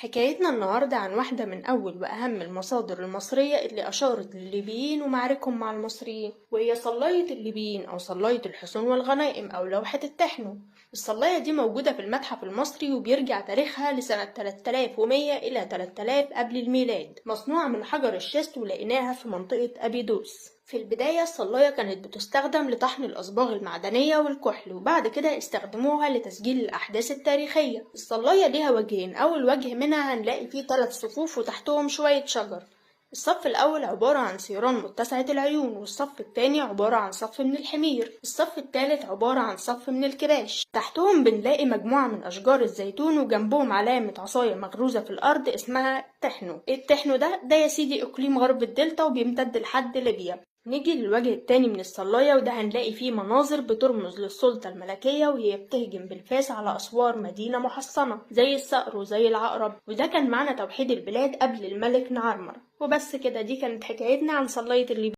حكايتنا النهاردة عن واحدة من أول وأهم المصادر المصرية اللي أشارت للليبيين ومعاركهم مع المصريين، وهي صلاية الليبيين أو صلاية الحصون والغنائم أو لوحة التحنو. الصلاية دي موجودة في المتحف المصري وبيرجع تاريخها لسنة 3100 إلى 3000 قبل الميلاد، مصنوعة من حجر الشست ولقيناها في منطقة أبيدوس. في البداية الصلاية كانت بتستخدم لطحن الأصباغ المعدنية والكحل، وبعد كده استخدموها لتسجيل الأحداث التاريخية. الصلاية ليها وجهين، أول وجه منها هنلاقي فيه 3 صفوف وتحتهم شوية شجر. الصف الأول عبارة عن ثيران متسعة العيون، والصف الثاني عبارة عن صف من الحمير، الصف الثالث عبارة عن صف من الكباش. تحتهم بنلاقي مجموعة من أشجار الزيتون، وجنبهم علامة عصاية مغروزة في الأرض اسمها تحنو. إيه التحنو ده؟ ده يا سيدي إقليم غرب الدلتا وبيمتد لحد ليبيا. نيجي للوجه التاني من الصلاية، وده هنلاقي فيه مناظر بترمز للسلطة الملكية وهي بتهجم بالفاس على أسوار مدينة محصنة زي الصقر وزي العقرب، وده كان معنى توحيد البلاد قبل الملك نعرمر. وبس كده، دي كانت حكايتنا عن صلاية الليبيين.